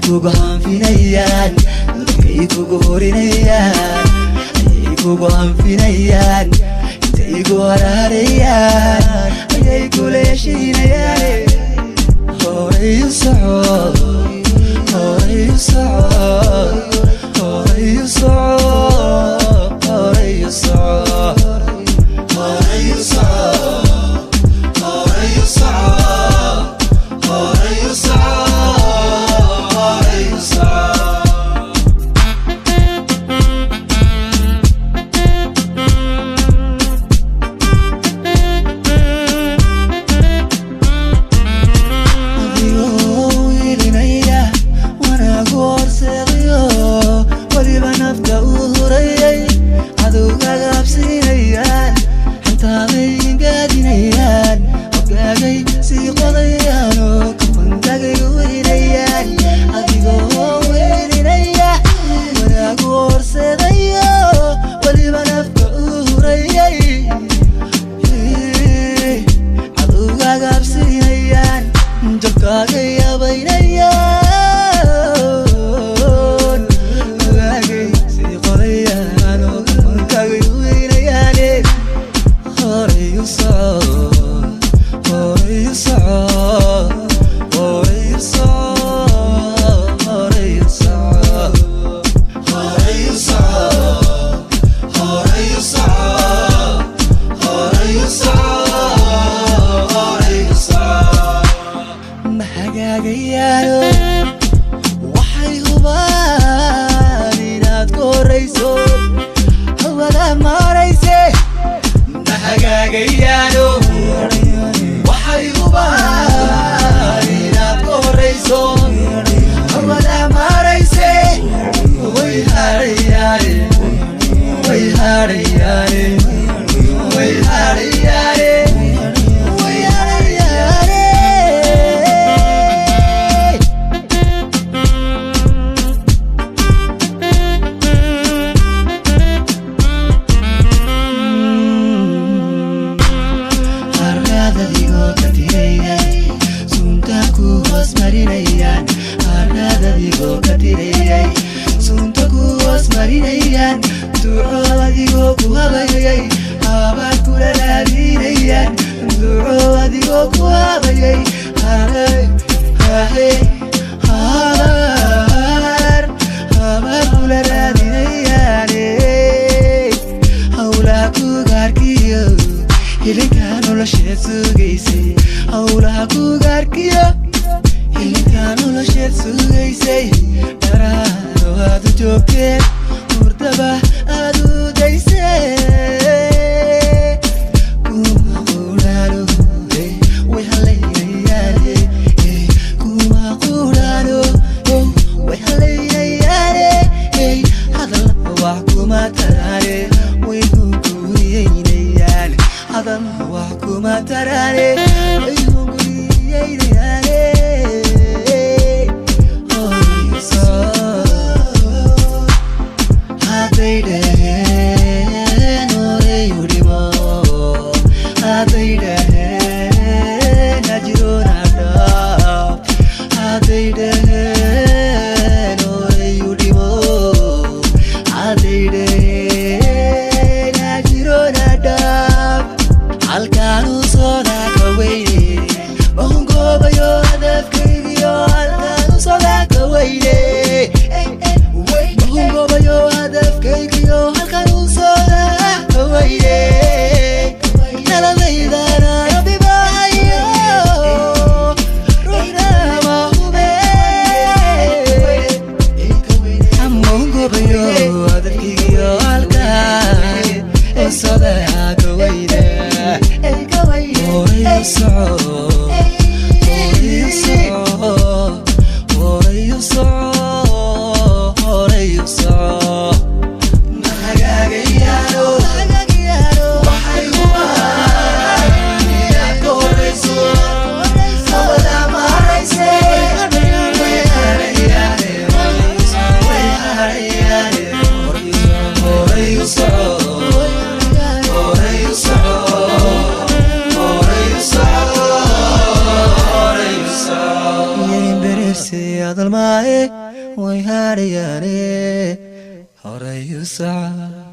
Kugu hanfinayaan, dadkay kugu horinayaan, ayay kugu hanfinayaan, intay ku haraarayaan ayay kula heshiinayaan. Horay u soco, horay u soco, horay u soco, horay u soco, horay u soco, horay u soco, horay u soco, horay u soco. Adigoo ilinaya wanaagu horseedayo, weliba nafta uu hurayay, cadowgaaga habsiinayaan, xantaaday gaadinayaan, hoggaagay sii qodayaan oo kafankaagay weynayaan. Adigoo welinaya wanaagu horseedayo, weliba nafta uu hurayay, cadowgaaga habsiinayaan, jabkaaga yabaynayaan, ogaagay sii qodayaan oo kafankaagay weynayaane. Horay u soco, horay u soco, horay u soco, horay u soco, horay u soco, horay u soco, horay u soco, horay u soco. Ma hagaagayaano, waxay hubaan inaad ku horayso hawada maarayse. Ma hagaagayaano, waxay hubaan inaad ku horayso hawada maarayse. Way harayaane, way harayaane, way harayaane, way harayaane. Harraad adigoo ka tirayay sunta ku hoos marinayaan, harraad adigoo ka tirayay sunta ku hoos marinayaan, duco adigoo ku habayay habaar kula raadinayaan, duco adigoo ku habayay haray hahe habaar habaar kula raadinayaane. Howlaha kugaarkiyo hilinka nolosheed sugaysay, howlaha kugaarkiyo hilinka nolosheed sugaysay, dharaaro aad u joogteen, hurdaba aad u daysay. Kuma qudhaano, way halaynayaane, kuma qudhaano, way halaynayaane. Hadal wax kuma taraane, way hunguriyeynayaan. Hadal wax kuma taraane, way hunguriyeynayaane. Horay soco, hadday dhaheen horay u dhimo, hadday dhaheen ajiroona dhaaf, hadday dhaheen horay u dhimo, hadday dhaheen ajiroona dhaaf, halkaanu socdaa ka weyne, mahungoobayo hadafkaygiyo, halkaanu socdaa ka weyne, mahungoobayo hadafkaygiyo, halkaanu socdaa ka weyne. Naladaydana Rabbi baahayo, ruuxna ma hube. Mahungoobayo hadafkaygiyo, halkaan u socdaa ka weyne. Horay u soco, horay u soco, horay u soco, horay u soco. Ma hagaagayaano, waxay hubaan inaad ka horayso hawada maarayse. Way harayaane, way harayaane. Horay u soco, horay u soco, horay u soco, horay u soco. Maaye, way hadhayaane, horay u soco.